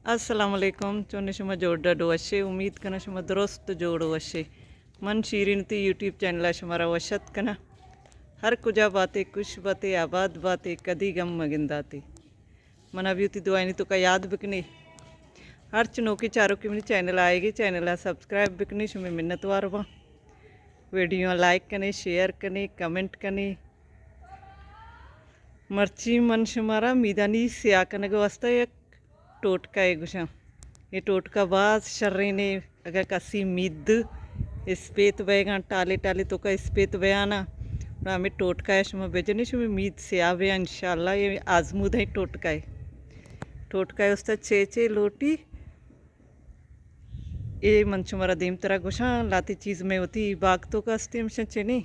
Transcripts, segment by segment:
السلام علیکم، چون شما؟ جوڑ ڈڈ وشے؟ امید کناں شما درست جوڑ وشے۔ من شیرین تی یوٹیوب چینل ءَ شما را وش اتک کناں۔ ہر کجا باتے، خوش باتے، آباد باتے، کدی گم مگنداتے۔ منا بھی وتی دعائنی توکا یاد بکنے۔ ہرچ نوکے چاروکے منی چینل آئیگے، چینل ءَ سبسکرائب بکنے، شمے منتوار باں۔ ویڈیو لائک کنے، شیئر کنے، کمنٹ کنے۔ مرچی من شمارا میدانی سیاہ کنگ واسطہ یک ٹوٹکہ ءَ گوشاں۔ اے ٹوٹکہ باز شرینے، اگہ کسی مید اسپیت بئیگاں، ٹالے ٹالے توکا اسپیت بیانا، گڑا ہمے ٹوٹکہ ءَ شما بجنے، شمے مید سیاہ بیا انشاءاللہ۔ اے آزمودہیں ٹوٹکہ ءَ۔ ٹوٹکہ ءِ استا چے چے لوٹی، اے من شمارا دیمترا گوشاں۔ لاتے چیز مئے وتی باگ توکا استی، ہمشاں چنی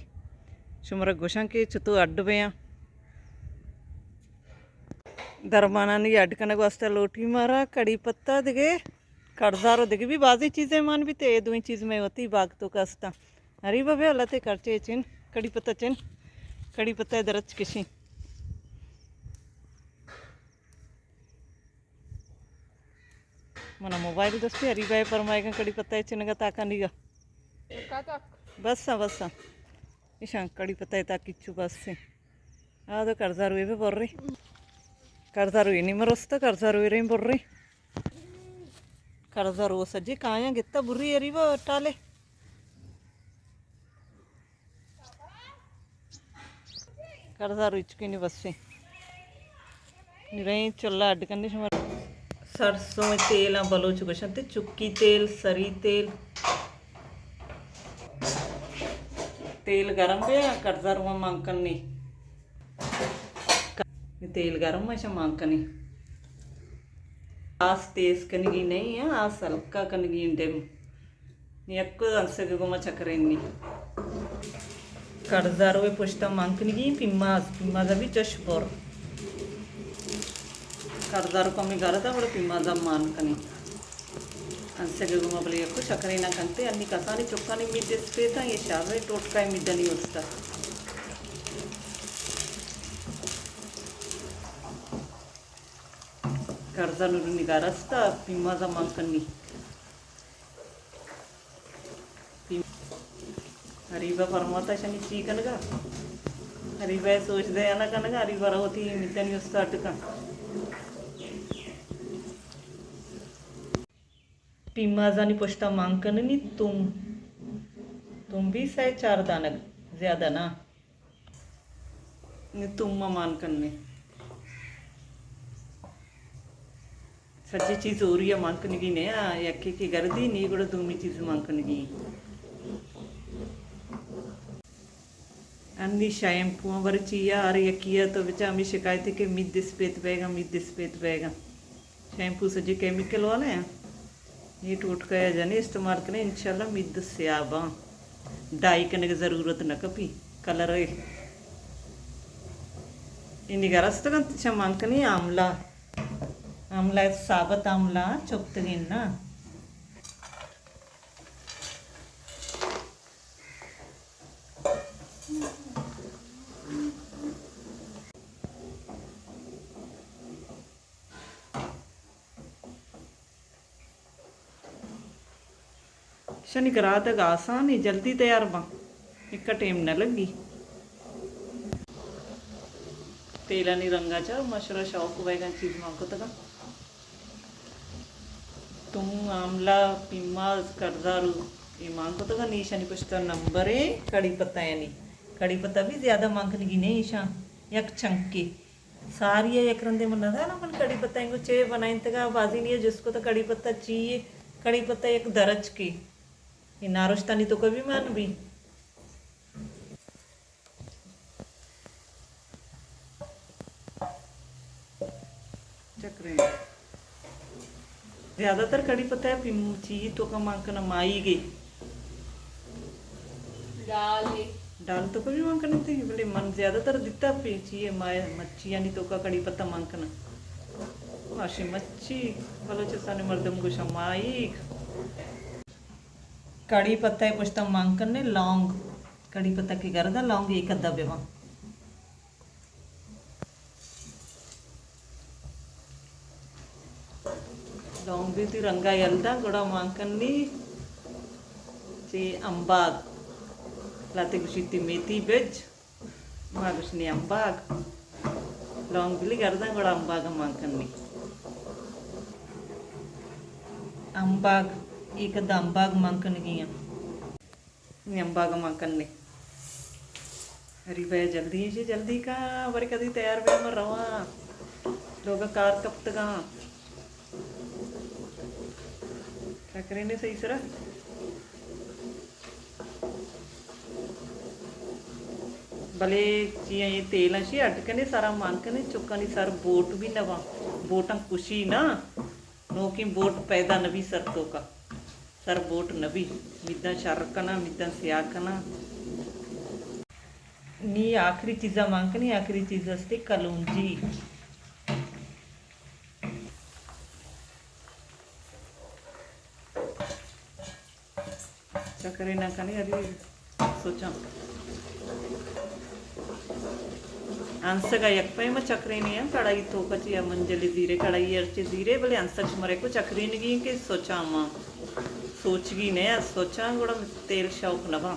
شمارا گوشاں کہ چتو اڈ بیاں۔ درمانانی اڈ کنگ واسطہ لوٹی مارا کڑی پتہ، دگہ کڑزار و دگہ بھی بازیں چیزیں مان بیت۔ اے دوئیں چیز مئے وتی باگ توکا استاں۔ ہری ببے اللہ تے کرچے چن، کڑی پتہ چن، کڑی پتہ درچ کشیں۔ منا موبائل دستی، ہری بھائی فرمائے گا کڑی پتہ چنگا تاکانی گا۔ بس ہاں، بس ہاں۔ ایشان کڑی پتہ تا کچو بس سے۔ آ تو کرزاروے بہ برے۔ کرزاروے نی مرستا، کرزاروے ریں برے۔ کرزارو سجے کایاں گتا بری اری با ٹالے۔ کرزارو اچکینی بسے۔ نی ریں چلا اڈ کنی شما۔ سرسوں تیل آ بلوچ گوشنتے، چکی تیل، سری تیل۔ تیل گرم بیا، کرزارو مان کنی۔ تیل گرم، ایشاں مان کنی۔ آس تیز کنگی نہیں، ہاں، آس ہلکا کنگی ڈیم۔ یک انسگے گوما چکرینی۔ کرزاروے پشتا مان کنگی پیماز، پیماز بھی چش پر۔ کرزارو کمی گردا، بڑا پیمازا مان کنی۔ انسگے گوما بلے یکو شکرے نہ کنتے، انی کسانی چکانی مید اسپیتاں، یہ شر ٹوٹکا مید نی استا۔ کرزا نورنی گارستا، پیمازا مان کنی۔ پیم-، حریبا فرماتا شنی چی کنگا؟ حریبا سوچ دے انا کنگا، حریبا روتی مید نی استا ٹکا۔ پیمازانی پشتا مان کننی تم، تم بھی سئے چار دانگ، زیادہ نہ۔ نی تم مان کننے۔ سجی چیز اوری مان کنگی نے، آ، یکی کی گردی نی گڑا دومی چیز مان کنگی۔ انی شیمپو ءَ بر چیا ہر یکی ءَ تو بچا ہمے شکایت کہ مید اسپیت بیگا، مید اسپیت بیگا۔ شیمپو سجے کیمیکل والا ہیں۔ یہ ٹوٹکا یا جنے استعمال کریں، انشاءاللہ مید سیاہ باں۔ ڈائی کنگ ضرورت نہ کپی، کلر ہے۔ انی گرستگن چمان کنی آملہ، آملہ ثابت آملہ چپتگین نا۔ شنی گرادگ آسان ہے، جلدی تیار باں، اکا ٹیم نہ لگی۔ تیلانی رنگا چا مشرا شوق بیگا چیز مان کتگا۔ تم آملہ، پیماز، کڑزارو، اے مان کتگا، نی ایشانی پشتا نمبر ہے، کڑی پتہ یعنی۔ کڑی پتہ بھی زیادہ مان کنگی نہیں ایشاں، یک چنکے۔ ساری یک رندے من نہ زاناں، من کڑی پتہ انگو چے بنائینتگا، بازی نی جس کو تو کڑی پتہ چی ہے، کڑی پتہ یک درچ کے۔ یہ نارشتانی تو کبھی مان بھی۔ چکریں۔ زیادہ تر کڑی پتہ ہے پیم چی تو کا مان کنا مائی گے۔ ڈال ہے۔ ڈال تو کبھی مان کنا تھی، بلے من زیادہ تر دیتا پی چی ہے مائی مچھی یعنی تو کا کڑی پتہ مان کنا۔ ماشی مچھی، بلوچستانی مردم گوشا مائی۔ کڑی پتہ ءِ پشتا مان کنیں لونگ، کڑی پتہ کہ گردا لونگ ایک ادھا بباں۔ لونگ بی وتی رنگا یل داں، گڑا مان کنی چی امباگ۔ لہتے گوشی تی میتھی بج، ما گوشنی امباگ۔ لونگ بلی گرداں، گڑا امباگ مان کنی۔ امباگ، ایک ادا امباگ مان کنگی ہیں۔ نی امباگ مان کنی۔ اری بھیا جلدی ہیں، جلدی کا، برے کدی تیار بے، من رواں۔ لوگا کار کپتگاں۔ چکرینے صحیح سرا۔ بلے چیاں یہ تیل اشی اڈ کنے سرا مان کنے، چکانی سر بوٹ بھی نہ باں۔ بوٹاں کشی نا۔ نوکیں بوٹ پیدا نہ بی سر توکا۔ سر بوٹ نہ بی۔ میداں شر کناں، میداں سیاہ کناں۔ نی آخری چیزا مان کنی، آخری چیز استے کلونجی۔ چکرے نہ کنی، اری سوچاں۔ انسگا یک پیم چکرے نی ہیں، کڑائی توکا چیا منجلے زیرے، کڑائی ہرچے زیرے، بلے انسگ شمارے کو چکرے نگی کہ سوچاں ما۔ سوچگی نہ، سوچاں گڑا تیل شوق نہ باں۔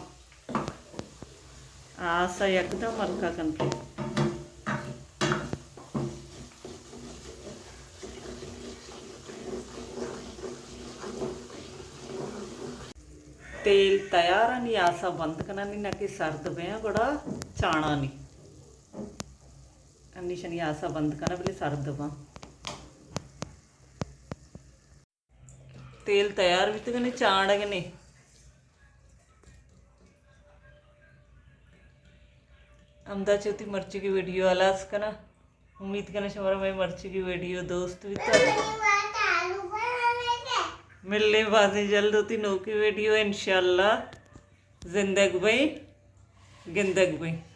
آسا یکدم ہلکا کنتے۔ تیل تیار انی، آسا بند کنانی، نہ کہ سرد بیاں گڑا چانانی۔ انی شنی آسا بند کنا بلے سرد باں۔ تیل تیار بیتگ نے، چانڑگ نے۔ ہمدا چہ وتی مرچیگی ویڈیو ہلاس کناں۔ امید کناں شمارا مئے مرچیگی ویڈیو دوست بیتگ۔ ملیں بازیں جلد وتی نوکیں ویڈیو انشاءاللہ۔ زندگ بئیں، گندگ بئیں۔